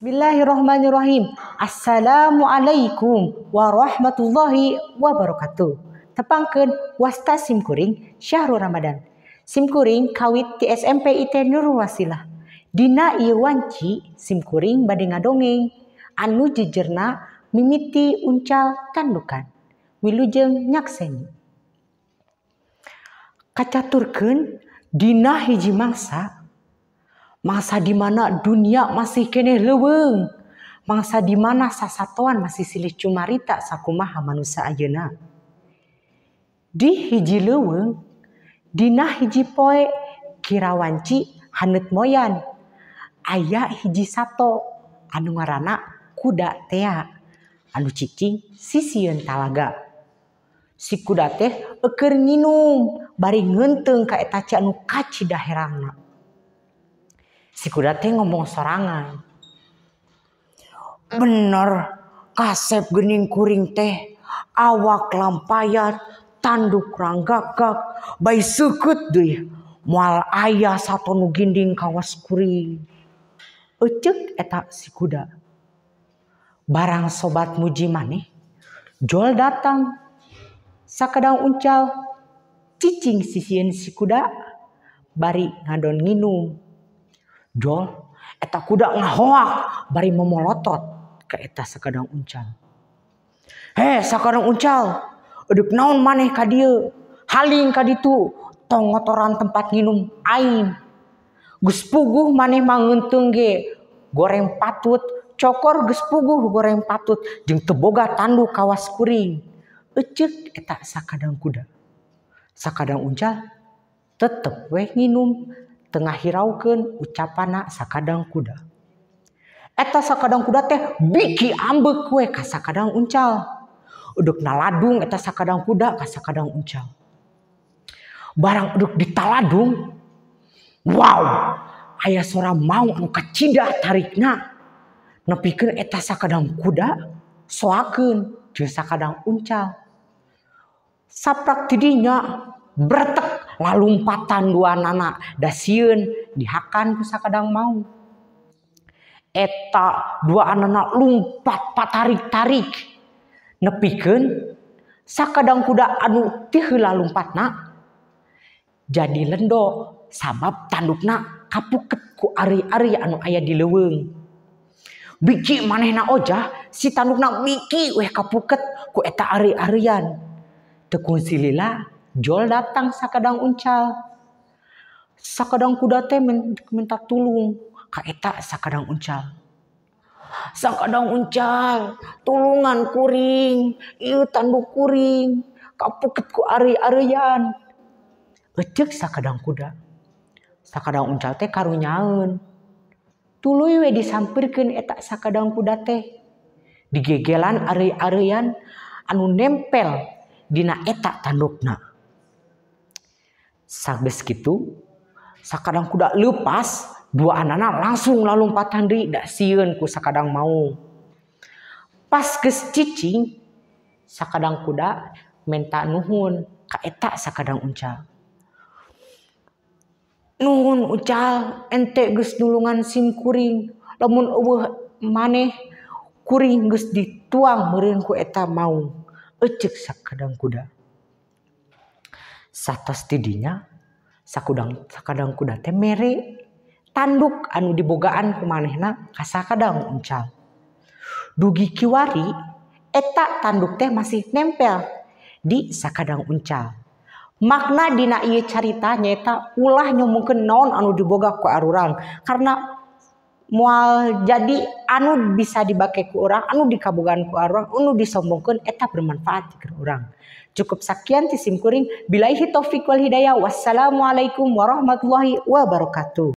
Bismillahirrahmanirrahim. Assalamualaikum warahmatullahi wabarakatuh. Tepangkeun wasta sim kuring Syahrul Ramadan. Sim kuring kawit ti SMP IT Nurul Wasilah. Dina ieu wanci sim kuring bade ngadongeng anu jejerna mimiti uncal tandukan. Wilujeng nyakseni. Kacaturkeun dina hiji mangsa, mangsa di mana dunia masih keneh leuweung, mangsa di mana sasatoan masih silih cumarita sakumaha manusia ayeuna. Di hiji leuweung, dina hiji poe kira wanci haneut moyan, aya hiji sato anu ngaranna kuda tea anu cicing sisieun talaga. Si kuda teh eukeun nginum bari ngeunteung ka eta ci anu kacida herangna. Si kuda teh ngomong sorangan. Bener, kasep geuning kuring teh, awak lampayat, tanduk ranggagak, bai seukeut deui, moal aya sato nu ginding kawas kuring. Eceuk eta si kuda. Barang sobat muji maneh, jol datang. Sakadang uncal, cicing sisieun si kuda, bari ngadon nginum. Jol, eta kuda ngahoak bari momolotot ka eta sakadang uncal. He, sakadang uncal, eduk naon maneh ka dieu? Haling ka ditu, tong ngotoran tempat nginum aing. Geus puguh maneh mah ngeunteung ge, goreng patut, cokor geus puguh goreng patut jeung teu boga tanduk kawas kuring. Eceuk eta sakadang kuda. Sakadang uncal tetep weh nginum tengah hiraukeun ucapanna sakadang kuda. Eta sakadang kuda teh biki ambek we ka sakadang uncal. Uduk naladung eta sakadang kuda ka sakadang uncal. Barang uduk ditaladung, wow, aya sora maung anu kacida tarikna. Nepikeun eta sakadang kuda soakeun jeung sakadang uncal. Saprak tidinya bretek lalumpatan dua nana da sieun dihakan ku sakadang maung. Eta dua anana lumpat patarik-tarik. Nepikeun sakadang kuda anu ti heula lumpatna jadi lendo sabab tandukna kapuket ku ari-ari anu aya di leuweung. Biki manehna ojah si tandukna biki weh kapuket ku eta ari-arian. Teu kungsi lila jol datang sakadang uncal. Sakadang kuda teh minta tulung ka eta sakadang uncal. Sakadang uncal, tulungan kuring, ieu tanduk kuring, kapuket ku ari-arian. Eceuk sakadang kuda. Sakadang uncal teh karunyaeun. Tuluy we disampirkeun eta sakadang kuda teh. Digegelan ari-arian anu nempel dina eta tandukna. Sageus kitu, sakadang kuda leupas, dua anana langsung lalumpatan deui da sieun ku sakadang maung. Pas geus cicing, sakadang kuda menta nuhun ka eta sakadang uncal. Nuhun uncal, ente geus nulungan sim kuring, lamun eueuh maneh kuring geus dituang meureun ku eta maung. Eceuk sakadang kuda. Satos tidinya sakadang kuda teh mere tanduk anu dibogaan ku manehna ka sakadang uncal. Dugi kiwari eta tanduk teh masih nempel di sakadang uncal. Makna dina ieu carita nyaeta ulah nyomongkeun naon anu diboga ku arurang, karena moal jadi anu bisa dibake ku urang, anu dikabogaan ku arurang, anu disombongkeun eta bermanfaat keur urang. Cukup sakian ti sim kuring, billahi taufik wal hidayah, wassalamualaikum warahmatullahi wabarakatuh.